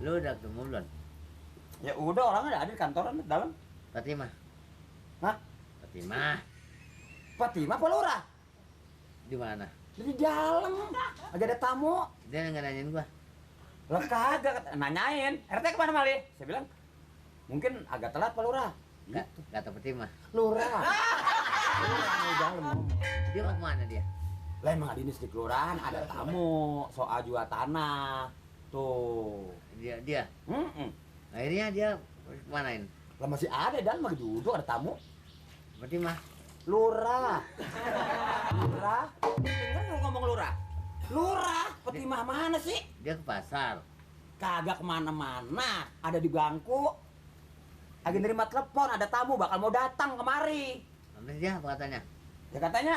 Lu udah ketemu belum? Ya udah, orang ada di kantoran dalam. Fatimah. Hah? Fatimah Fatimah apa Lurah? di mana? Di dalam. Lagi ada tamu. Dia nggak nanyain gua. Lah kagak nanyain. RT kemana Mali? Saya bilang mungkin agak telat Pak Lurah. Kata Fatimah. Lurah. Lurah di dalam. Dia mau kemana dia? Lah emang dinas di kelurahan ada tamu soal jual tanah. Tuh. Dia. Mm-mm. Akhirnya dia kemanain? Lah masih ada dalam lagi duduk ada tamu. Fatimah. Lurah. Lurah. Dengar lu ngomong lurah? Lurah. Fatimah mana sih? Dia ke pasar. Kagak kemana-mana. Ada di bangku. Lagi nerima telepon ada tamu bakal mau datang kemari. Nanti dia apa katanya? Ya katanya